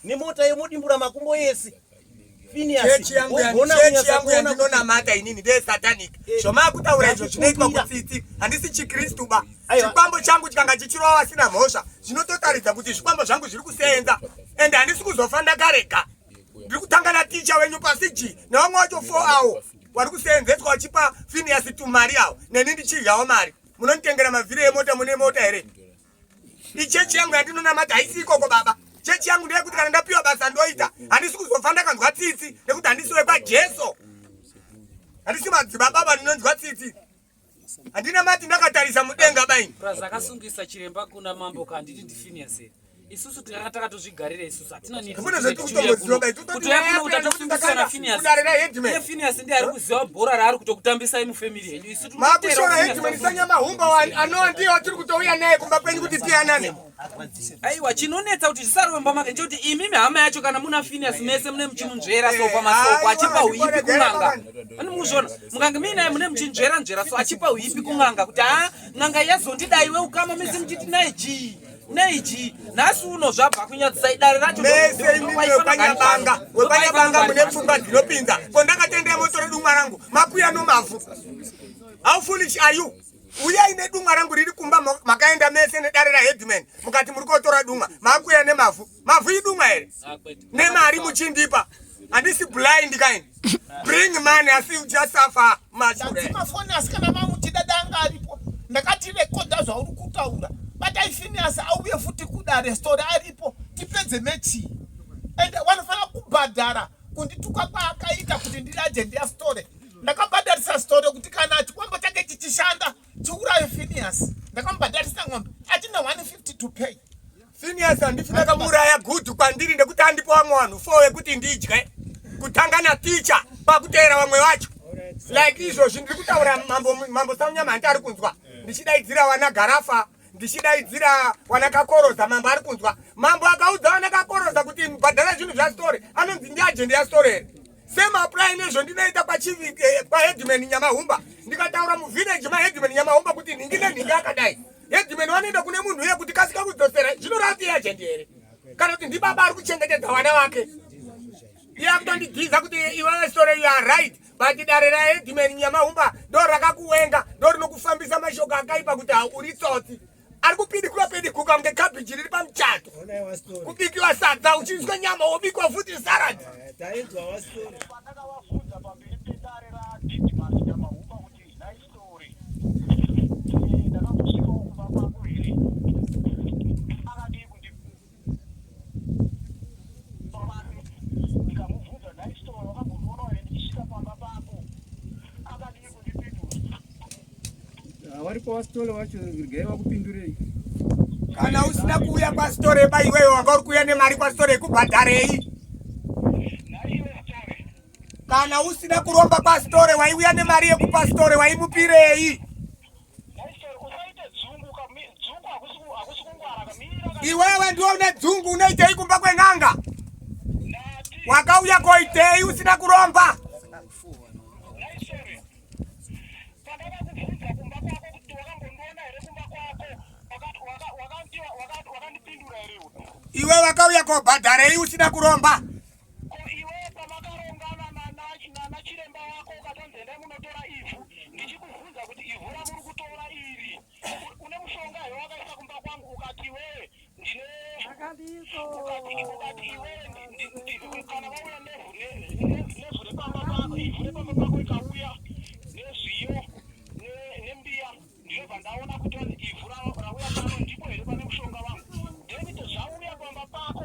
Nemota yemodimbura makumbo yese. Chechi yangu chechi yangu yandinonamata inini ndeye satanic. Eh, Zvomakutaura izvo zvinoitwa kutsitsi. Handisi chiKristu ba. Chikwambo changu chikanga chichirova vasina mhosva zvinototaridza kuti zvikwambo zvangu zviri kuseenza and handisi kuzofa ndakarega. Ndiri kutanga naticha wenyu pasi G nevamwe vacho 4 awo wari kuseenzeswa vachipa Phineas tumari awo neni ndichidyawo mari. Munonditengera mavhiri emota mune mota here? Ichechi yangu yandinonamata haisi ikoko baba. Chechi yangu ndeyekuti kana ndapiwa basa ndoita. Handisi kuzofa ndakanzwa tsitsi nekuti handisi wekwaJesu. Handisi madzibaba vandinonzwa tsitsi. Handina mati ndakatarisa mudenga baini. Plus akasungisa chiremba kuna mambo kanditi ndiFineas here? Isusu tinanga takatozvigarira isusu hatina need. Kune zvetikutomboziva bai tototi kudare raheadman. Phineas ndiye ari kuziva bhora raari kutokutambisai mufamily yenyu. Isu makushora headman sanyamahumba anova ndiye watiri kutouya naye kumba kwenyu kuti tiyanane. Aiwa chinonetsa kuti zvisarove mumba make nchekuti imimi hama yacho kana muna Phineas mese mune muchimunzvera so pamasoko achipa huipi kun'anga. Ani muzvona mukange muinaye mune muchinzvera nzvera so achipa huipi kun'anga kuti haa n'anga yazondidai iwe ukama mese muchiti naye chii nei chii nhasi uno zvabva kunyadzisai dare racho mese imimi wepanyabanga wepanyabanga mune pfungwa dzinopinza ko ndakatendera moto redumwa rangu makuya nomavhu how foolish are you uyai nedumwa rangu riri kumba makaenda mese nedare raheadman mukati muri kotora dumwa makuya nemavhu mavhu idumwa here nemari muchindipa handisi blind kaini bring money asi uchasafa mashure mafoni asi kana mamuchida danga aripo ndakati rekodha zvauri kutaura batai Phineas auye futi kudare story aripo tipedze mechi and vanofanira kubhadhara kundituka kwaakaita kuti ndiri agent yastory ndakabhadharisa story kuti kana chikwambo chake chichishanda chiuraye Phineas ndakamubhadharisa ng'ombe achine 150 to pay Phineas handifi ndakamuuraya good kwandiri nekuti andipa vamwe vanhu four ekuti ndidye kutanga naticha pakuteera vamwe vacho like izvozvi ndiri kutaura mambo mambo Saunyama hanti ari kunzwa ndichidaidzira wana Garafa ndichidaidzira wana Kakoroza mambo ari kunzwa mambo akaudza wana Kakoroza kuti bhadhara zvinhu zvastory anonzi ndiagent yastory here same apply nezvo ndinoita kwachivi kwaheadman Nyamahumba ndikataura muvillage maheadman Nyamahumba kuti nhingi nenhingi akadai Headman vanoenda kune munhu uye kuti kasika kudzosera zvinoreva kuti agent here kana kuti ndibaba ari kuchengetedza vana vake iye akutondidhiza kuti iwewe sorry you are right but dare raheadman Nyamahumba ndo rakakuwenga ndo rinokufambisa mashoko akaipa kuti uri tsotsi ari kupidikuka pidikuka kunge kabhiji riri pamuchato kubikiwa sadza uchiiswa nyama wobikwa futi salad Pandakavabvunza pamberi pedare raDidymus Nyamahumba kuti nhai Story, eh, ndakambosvikawo kumba kwako here? Akadii kundipa mari? Ndikamubvunza nhai Story, wakambondionawo here ndichisvika pamba pako? Akadii kundipindura? Waripo wasitole wacho regai vakupindurei. Kana usina kuuya kwasitore ba iwewe wanga uri kuuya nemari kwasitore yekubhadharei? Kana usina kuromba kwasitore waiuya nemari yekupasitore waimupirei? Iwewe ndiwe une dzungu unoitei kumba kwen'anga? Wakauya koitei usina kuromba? Pandakakubvunza kumba kwako kuti wakambondiona here kumba kwako, wakandipindura here iwe? Iwe wakauya kobhadharei usina kuromba? Ko iwe pamakarongana nana chiremba wako ukatonzi endai munotora ivhu, ndichikubvunza kuti ivhu ramuri kutora iri une mushonga here wakaisa kumba kwangu, ukati iwewe ndine ukati iwewe kana vauya nevhu nevhu repamba pako ivhu repamba pako ikauya nezviyo nembiya ndinobva ndaona kuti ivhu rauya pano ndipo here pane mushonga wangu then zvauya pamba pako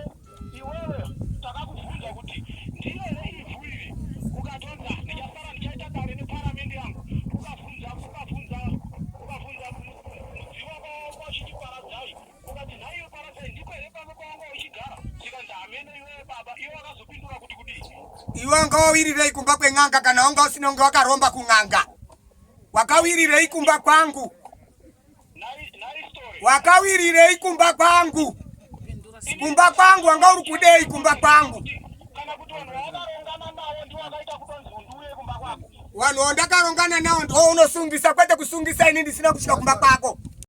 iwewe takakubvunza kuti ndiro here ivhu iri ukatonza ndichasara ndichaita dare neparamende yangu ukabvunza ukabvunza ukabvunza mudzimu wako wachiti paradzai Ukati nhai iwe Paradzai ndiko here pano pawanga uchigara? Zvikanzi hameno iwewe baba. Iwe wakazopindura kuti kudii? Iwe wanga wawirirei kumba kwen'anga kana wanga usina kunge wakaromba kun'anga? Wakawirirei kumba kwangu? Wakawirirei kumba kwangu? Kumba kwangu wanga uri kudei kumba kwangu? Vanhu wandakarongana nawo ndiwo unosungisa kwete kusungisa ini ndisina kusvika kumba kwako.